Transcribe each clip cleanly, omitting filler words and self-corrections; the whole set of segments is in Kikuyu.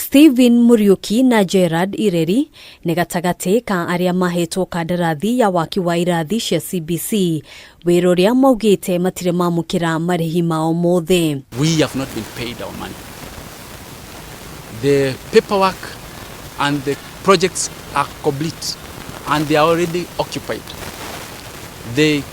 Stephen Muriuki na Gerard Ireri nĩ gatagatĩ ka arĩa mahetwo kandarathi ya waki wa irathi cia CBC, wĩra ũrĩa maugĩte matirĩ mamũkĩra marĩhi mao mothe. We have not been paid our money. The paperwork and the projects are complete and they are already occupied. The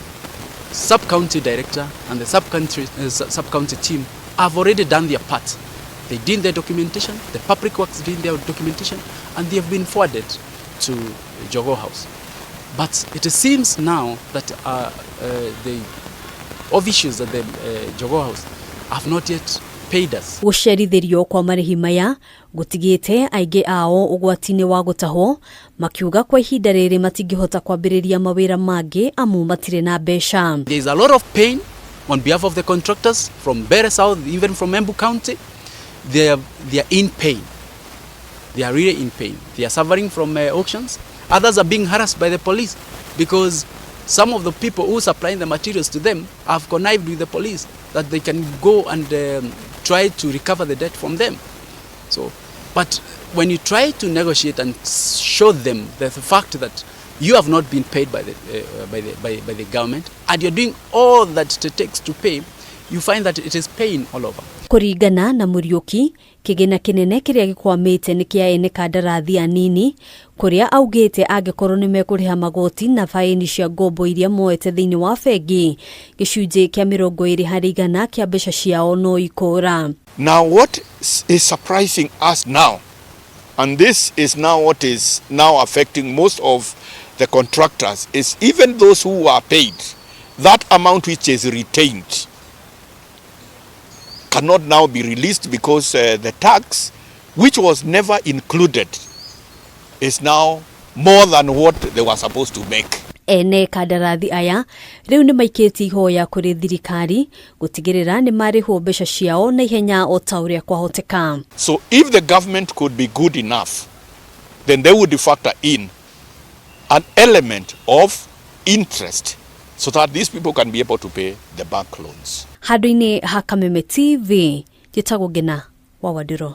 sub-county director and the sub-county team have already done their part. They did their documentation, the public works did their documentation, and they have been forwarded to Jogoo House. But it seems now that the officials at the Jogoo House have not yet paid us. Gũcerithĩrio kwa marĩhi maya gũtigĩte aingĩ ao ũgwati-inĩ wa gũtahwo, makiuga kwa ihinda rĩrĩ matingĩhota kwambĩrĩria mawĩra mangĩ amu matirĩ na mbeca. There is a lot of pain on behalf of the contractors from Mbeere South, even from Embu County. They are in pain. They are really in pain. They are suffering from auctions. Others are being harassed by the police because some of the people who supplying the materials to them have connived with the police that they can go and try to recover the debt from them. So, but when you try to negotiate and show them the fact that you have not been paid by the government and you're doing all that it takes to pay, you find that it is pain all over. Kũringana na Mũriũki, kĩgĩna kĩnene kĩrĩa gĩkwamĩte nĩ kĩa ene kandarathi anini, kũrĩa augĩte angĩkorwo nĩ mekũrĩha magoti na baĩni cia ngombo iria moete thĩinĩ wa bengi, gĩcunjĩ kĩa 20% kĩa mbeca ciao no ikũra. Now, what is surprising us now, and this is now what is now affecting most of the contractors, is even those who are paid, that amount which is retained cannot now be released because the tax, which was never included, is now more than what they were supposed to make. Ene kandarathi aya rĩu nĩ maikĩtie ihoya kũrĩ thirikari gũtigĩrĩra nĩ marĩhwo mbeca ciao na ihenya o ta ũrĩa kwahoteka. So if the government could be good enough, then they would factor in an element of interest so that these people can be able to pay the bank loans. Handũ-inĩ ha Kameme TV, njĩtagwo Ngena wa Wandĩro.